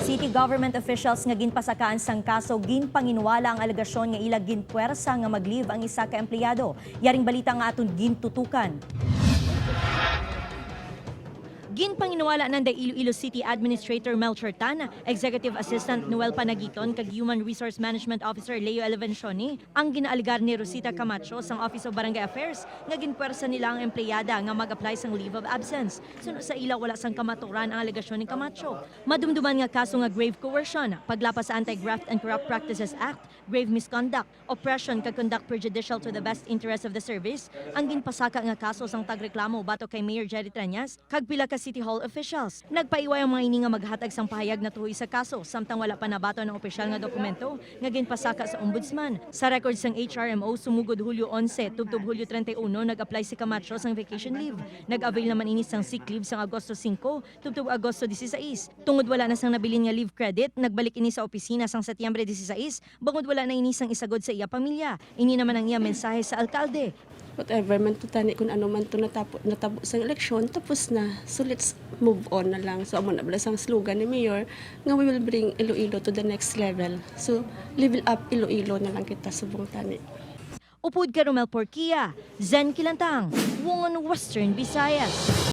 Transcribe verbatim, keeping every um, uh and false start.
City government officials nga ginpasakaan sang kaso ginpanginwala ang alegasyon nga ila ginpuwersa nga mag-leave ang isa ka empleyado. Yaring balita nga aton gintutukan. Ginpanginwala nanday Iloilo City Administrator Melchor Tan, Executive Assistant Noel Panagiton, kag Human Resource Management Officer Leo Elevencioni ang ginaalegar ni Rosita Camacho sang Office of Barangay Affairs nga ginpuwersa nila ang empleyada nga mag-apply sang leave of absence. Suno sa ila, wala sang kamaturan ang alegasyon ni Camacho. Madumduman nga kaso nga grave coercion, paglapas sa Anti-Graft and Corrupt Practices Act, grave misconduct, oppression kag conduct prejudicial to the best interest of the service ang ginpasaka nga kaso sang tagreklamo batok kay Mayor Jerry Treñas kag pila ka City Hall officials. Nagpaiway ang mga ini nga maghatag sang pahayag natuhoy sa kaso, samtang wala pa nabaton ang opisyal nga dokumento nga ginpasaka sa Ombudsman. Sa record sang H R M O, sumugod Hulyo onse tubtob Hulyo treinta y uno, nag-apply si Camacho sang vacation leave. Nag-avail naman ini sang sick leave sang Agosto singko tubtob Agosto dieciséis. Tungod wala na sang nabilin nga leave credit, nagbalik ini sa opisina sang Setyembre dieciséis, bangod wala na ini sang isagod sa iya pamilya. Ini naman ang iya mensahe sa alkalde. Whatever man to tani, kung ano man to natapo, natabo sa eleksyon, tapos na. So let's move on na lang. So amo na bala sang slogan ni Mayor nga we will bring Iloilo to the next level. So level up Iloilo na lang kita subong tani. Upod kay Romel Porquia, Zen Kilantang, One Western Visayas.